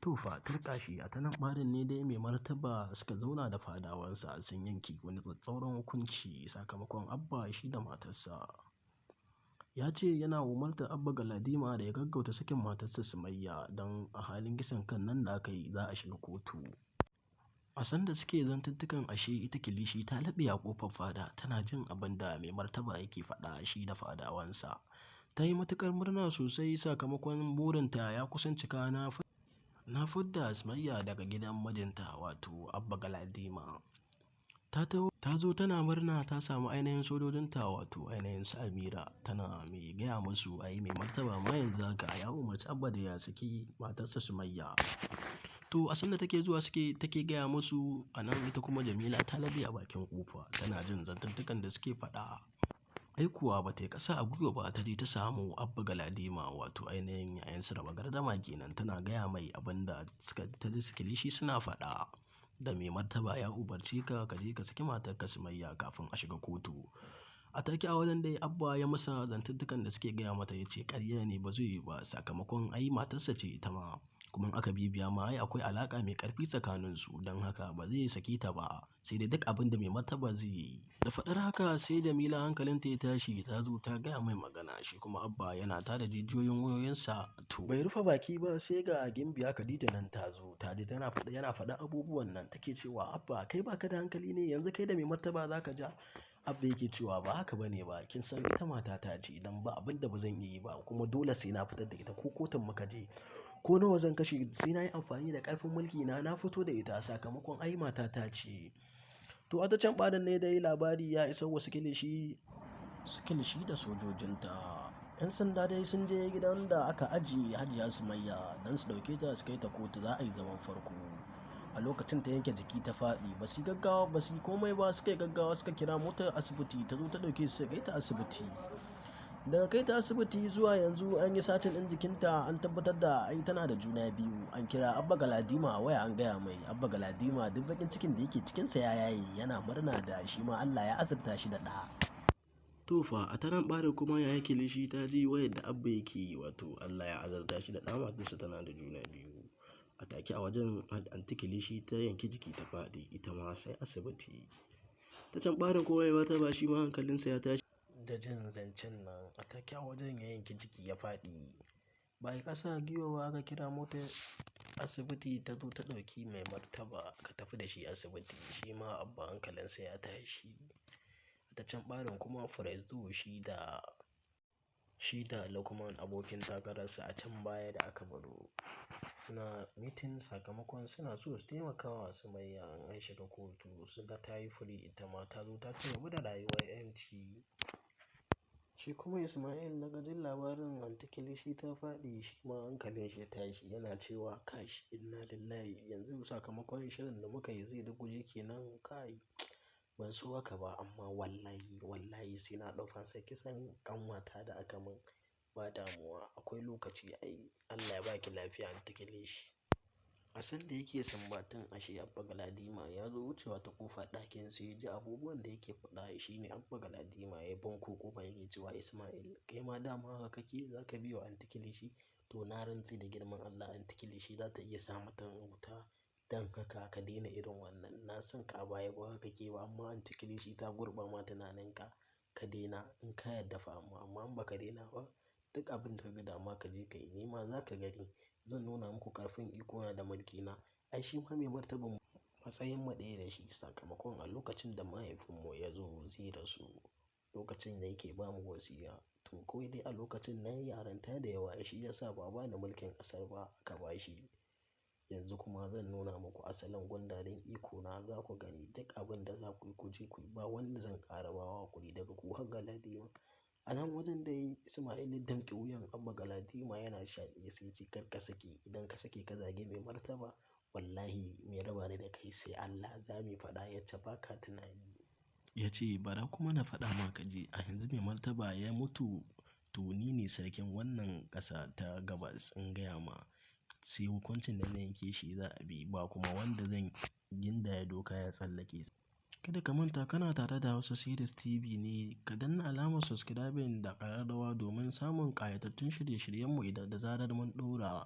To fa turƙashi a ta nan ɓarin ne dai mai martaba suka zauna da fadawansa sun yanke wani tsatstsauran hukunci sakamakon Abba shi da matarsa. Ya ce yana umartar Abba Galadima da ya gaggauta sakin matarsa Sumayya don a halin kisan kan nan da aka yi za a shiga kotu. A sanda suke zantuttukan ashe ita Kilishi ta laɓe a ƙofar fada tana jin abin da mai martaba yake faɗa shi da fadawansa. Ta yi matuƙar murna sosai sakamakon burinta ya kusan cika na fidda Sumayya daga gidan mijinta wato Abba Galadima. Ta zo tana murna ta samu ainihin sojojinta wato ainihin su Amira, tana mai gaya musu ai mai martaba ma yanzu haka ya umarci Abba da ya saki matarsa Sumayya. To a sanda take zuwa suke take gaya musu a nan ita kuma Jamila ta laɓe a bakin ƙofa tana jin zantuttukan da suke faɗa. Ai kuwa ba ta yi ƙasa a gwiwa ba ta je ta samu Abba Galadima wato ainihin yayan su raba gardama kenan tana gaya mai abin da suka ta ji su Kilishi suna faɗa. Da mai martaba ya umarce ka ka je ka saki matarka Sumayya kafin a shiga kotu. A take a wajen dai Abba ya masa zantuttukan da suke gaya mata ya ce ƙarya ne ba zai yiwu ba sakamakon ai matarsa ce ita ma. Kuma in aka bibiya ma ai akwai alaƙa mai ƙarfi tsakaninsu don haka ba zai saki ta ba sai dai duk abin da mai martaba zai yi. Da faɗar haka sai Jamila hankalinta ya tashi ta zo ta gaya mai magana shi kuma Abba yana tada jijiyoyin wayoyinsa. To bai rufe baki ba sai ga Gimbiya Khadija nan ta zo ta ji tana faɗa yana faɗa abubuwan nan take cewa Abba kai baka da hankali ne yanzu kai da mai martaba za ka ja. Abba yake cewa ba haka bane ba, kin san ita matata ce idan ba abin da ba zan iya yi ba kuma dole sai na fitar da ita ko kotun muka je. Ko nawa zan kashe sai na yi amfani da ƙarfin mulki na na fito da ita sakamakon ai matata ce. To a ta can ɓarin ne dai labari ya isa wa su Kilishi, su Kilishi da sojojinta. 'Yan sanda dai sun je gidan da aka ajiye Hajiya Sumayya don su ɗauke ta su kai ta kotu za a yi zaman farko. A lokacin ta yanke jiki ta faɗi ba su gaggawa ba su yi komai ba suka yi gaggawa suka kira motar asibiti ta zo ta ɗauke su kai ta asibiti. Daga kai ta asibiti zuwa yanzu an yi satin ɗin jikinta an tabbatar da ai tana da juna biyu. An kira Abba Galadima a waya an gaya mai. Abba Galadima duk baƙin cikin da yake cikinsa ya yaye yana murna da shi ma Allah ya azurta shi da ɗa. To fa a ta nan ɓarin kuma yaya Kilishi ta ji wayar da Abba yake yi wato Allah ya azurta shi da ɗa matarsa tana da juna biyu. A take a wajen Anty Kilishi ta yanki jiki ta faɗi ita ma sai asibiti. Ta can ɓarin kuma mai martaba shi ma hankalinsa ya tashi da jin zancen nan a take a wajen ya yanki jiki ya faɗi. Ba a yi ƙasa a gwiwa ba aka kira motar asibiti ta zo ta ɗauki mai martaba aka tafi da shi asibiti shi ma Abba hankalinsa ya tashi. Ta can ɓarin kuma Firaizu shi da Lukman abokin takararsa a can baya da aka baro suna meeting sakamakon suna so su taimaka wa Sumayya in an shiga kotu su ga ta yi free ita ma ta zo ta ci gaba da rayuwar 'yanci. Shi kuma Ismail daga jin labarin Anty Kilishi ta faɗi shi ma hankalin shi ya tashi yana cewa kash inna lillahi yanzu sakamakon shirin da muka yi zai ruguje kenan kai ban so haka ba amma wallahi wallahi sai na ɗau fansar kisan ƙanwata da aka min ba damuwa akwai lokaci ai Allah ya baki lafiya Anty Kilishi. A sanda yake sambatun ashe Abba Galadima ya zo wucewa ta ƙofar ɗakin sai ya ji abubuwan da yake faɗa shi ne Abba Galadima ya banko ƙofa yake cewa Ismail kai ma dama haka kake za ka biye wa Anty Kilishi to na rantse da girman Allah Anty Kilishi za ta iya sa mata wuta don haka ka daina irin wannan na san ka a baya ba haka kake ba amma Anty Kilishi ta gurɓa ma tunaninka ka daina in ka yarda fa amma in ba ka daina ba duk abin da ka ga dama ka je ka yi ni ma za ka gani zan nuna muku ƙarfin ikona da mulkina. Ai shi ma mai martaban matsayin mu ɗaya da shi sakamakon a lokacin da mahaifinmu ya zo zai rasu lokacin da yake ba mu wasiya to kawai dai a lokacin na yi yarinta da yawa shi ya sa ba a bani mulkin ƙasar ba aka ba shi. Yanzu kuma zan nuna muku asalin gundarin ikona za ku gani duk abin da za ku yi ku je ku yi ba wanda zan ƙara bawa hakuri daga ku har Galadima. A nan wajen dai Ismail ya damƙe wuyan Abba Galadima yana shaƙe sai ya ce kar ka sake idan ka sake ka zagi mai martaba wallahi mai raba ni da kai sai Allah za mu faɗa yacce ba ka tunani. Ya ce bara kuma na faɗa maka ji a yanzu mai martaba ya mutu to ni ne sarkin wannan ƙasa ta gabas in gaya ma sai hukuncin da na yanke shi za a bi ba kuma wanda zan gindaya doka ya tsallake. Kada ka manta kana tare da Hausa Series TV ne ka danna alamar subscribing da ƙararrawa domin samun ƙayatattun shirye-shiryenmu idan da zarar mun ɗora.